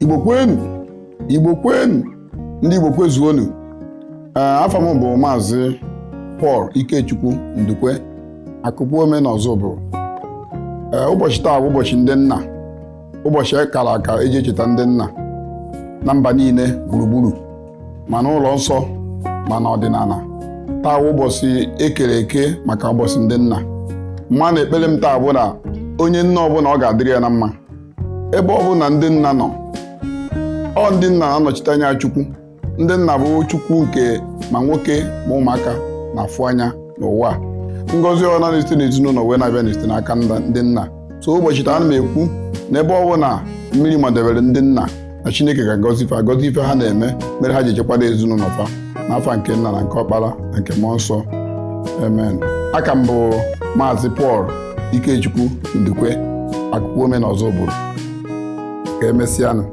Igbo kwenu, Igbo kwenu, ndị Igbo kwezuonu. Ee, afa m bụ Maazị Paul Ikechukwu Ndukwe, Akụkpụome na Ọzụbụlụ. Ee, ụbọchị taa bụ ụbọchị ndị nna, ụbọchị akara aka eji echeta ndị nna na mba niile gburugburu, ma n'ụlọ nsọ ma n'ọdịnala. Taa bụ ụbọchị ekere eke maka ụbọchị ndị nna. Mma na ekpere m taa bụ na onye nna ọbụla, ọ ga-adịrị ya na mma ebe ọ bụ na ndị nna nọ. Ọ ndị nna na-anọchite anya Chukwu. Ndị nna bụ Chukwu nke ma nwoke ma ụmụaka na-afụ anya n'ụwa a. Ngọzi ọ na-esite n'ezinụlọ wee na-abịa na-esite n'aka ndị nna. So ụbọchị taa, ana m ekwu na ebe ọ bụ na mmiri madebere ndị nna, na Chineke ga-agọzi ife agọzi ife ha na-eme mere ha ji echekwado ezinụlọ fa. N'afa nke nna na nke ọkpara na nke mmụọ nsọ, amen. Aka m bụ Maazị Paul Ikechukwu Ndukwe, Akụkpụome na Ọzụbụlụ. Ka emesịanụ.